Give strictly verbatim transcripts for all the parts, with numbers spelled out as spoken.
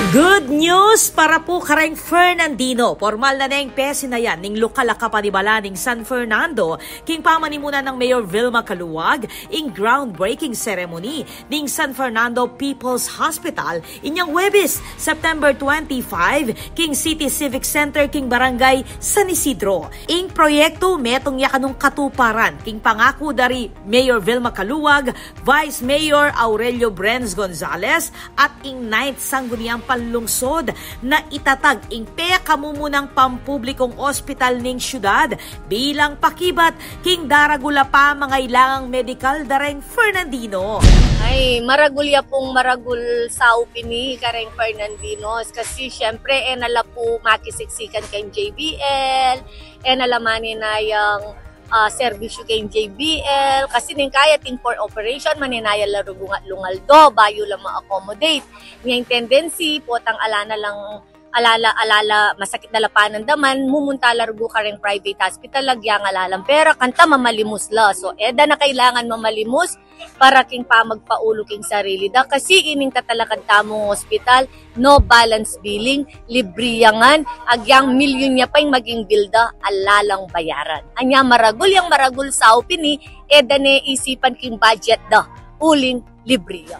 Good news para pu kareng Fernandino. Pormal na neng pesinayan ning lokal a kapanibalan ning San Fernando, king pamanimunan nang Mayor Vilma Caluag, ing groundbreaking ceremony ning San Fernando People's Hospital inyang Huwebes, September twenty-five, king City Civic Center king Barangay San Isidro. Ing proyektu metung ya kanung katuparan king pangaku da ri Mayor Vilma Caluag, Vice Mayor Aurelio Brenz Gonzales, at ing Ninth Sangguniang Panlungsod na itatag ing pekamumunang pampublikong ospital ning syudad bilang pakibat king daragul a pamangailangang medikal da reng Fernandino. Ay, maragul ya pung maragul saup ini kareng Fernandino. Kasi, syempre, e na la pu makisiksikan keng J B L, e na la maninayang, ah, serbisyu keng J B L. Kasi ning kaya ting for operation, maninaya la rugung atlung aldo, bayu la ma-accommodate. Nya ing tendency, potang ala na lang, ala la, ala la, masakit na la panandaman, mumunta la rugu kareng private hospital, lagyan ala lang pera, kanta mamalimus la. So, e da na kailangan mamalimus para king pamagpaulu king sarili da. Kasi ining tatalakad tamung ospital, no balance billing, libre ya ngan, agyang milyun ya pa ing maging bill da, ala lang bayaran. Anya maragul yang maragul saup ini, e da ne isipan king budget da, uling libre ya.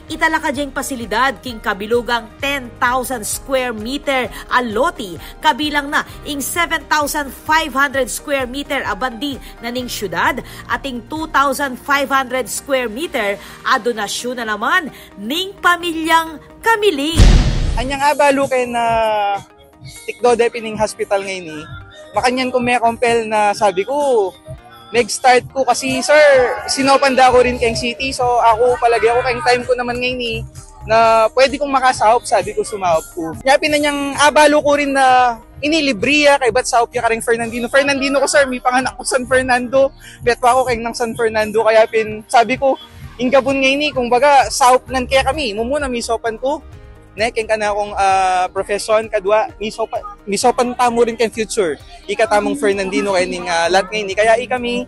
Italakad ya ing pasilidad king kabilugang ten thousand square meter a lote, kabilang na ing seven thousand five hundred square meter a bandi na ning syudad at ing two thousand five hundred square meter a donasyun na naman ning pamilyang Camiling. Anyang abalu keng tikdo de pin ning hospital ngeni, makanyan ku me-compel na sabi ku, meg-start ku kasi, sir, sinaupan da ku rin keng city, so aku, palage ku keng time ku naman ngeni na pwede kung makasaup, sabi ku, sumaup ku. Nya pin anyang abalu ku rin na ini libre ya, kaybat saup ya kareng Fernandino. Fernandino ku, sir, mipanganak ku San Fernando, betwa ku keng nang San Fernando, kaya pin sabi ku, ing gabun ngeni, kumbaga, saup ngan kekami, mumuna misaupan ku ne keng kanakung, ah, profession, kadwa, misaupan, misaupan tamu rin keng future. Ika tamung Fernandino keng ning, ah, lot ngeni. Kaya ikami,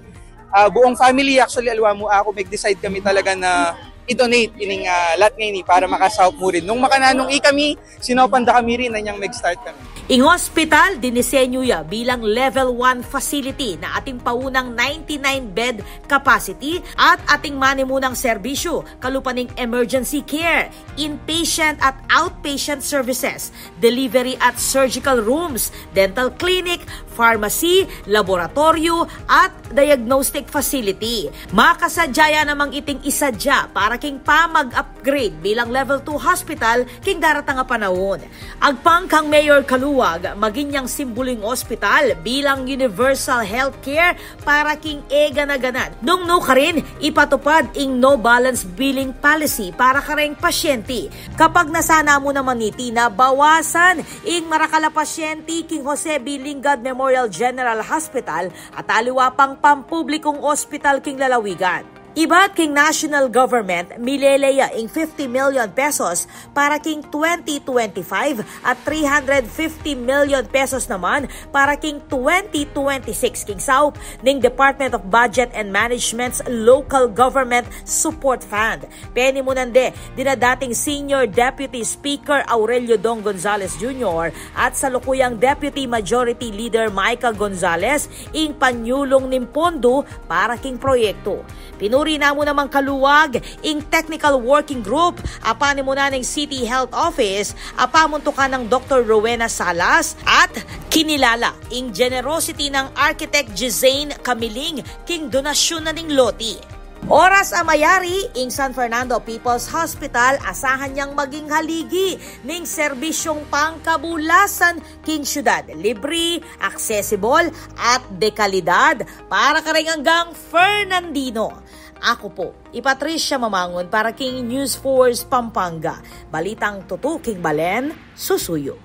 ah, buong family, actually, aliwa mu aku, meg-decide kami talaga na i-donate ining, ah, lot ngeni para makasaup mu rin. Nung makananu ikami, sinaupan da kami rin, anyang meg-start kami. Ing hospital, dinisenyu ya bilang level one facility na atin paunang ninety-nine bed capacity at atin manimunang serbisyu, kalupa ning emergency care, inpatient at outpatient services, delivery at surgical rooms, dental clinic, pharmacy, laboratoryo, at diagnostic facility. Makasadya ya namang iting isadya para king pamag-upgrade bilang level two hospital king daratang a panaun. Agpang kang Mayor Caluag, maging yang simbulu ing ospital bilang universal healthcare para king e gana-ganan. Nung nukarin, ipatupad ing no balance billing policy para kareng pasyente. Kapag nasana mu naman iti na bawasan ing marakal a pasyente king Jose B. Lingad Memorial General Hospital at aliwa pang pampublikung ospital king lalawigan. Ibat king national government, milele ya ing fifty million pesos para king twenty twenty-five at three hundred fifty million pesos naman para king twenty twenty-six king saup ning Department of Budget and Management's Local Government Support Fund. Penimunan de dina dating Senior Deputy Speaker Aurelio Dong Gonzales Junior at salukuyang Deputy Majority Leader Micah Gonzales ing panyulung ning pondo para king proyektu. Pinuri na mu namang Caluag ing Technical Working Group a panimunan ning City Health Office a pamuntukan nang Doktor Rowena Salas at kinilala ing generosity nang Architect Gisane Camiling king donasyun na ning lote. Oras a mayari, ing San Fernando People's Hospital asahan yang maging haligi ning serbisyung pangkabulasan king syudad, libre, accessible, at de kalidad para kareng anggang Fernandino. Aku pu i Patricia Mamangun para king News Force Pampanga. Balitang tutu king balen, susuyu.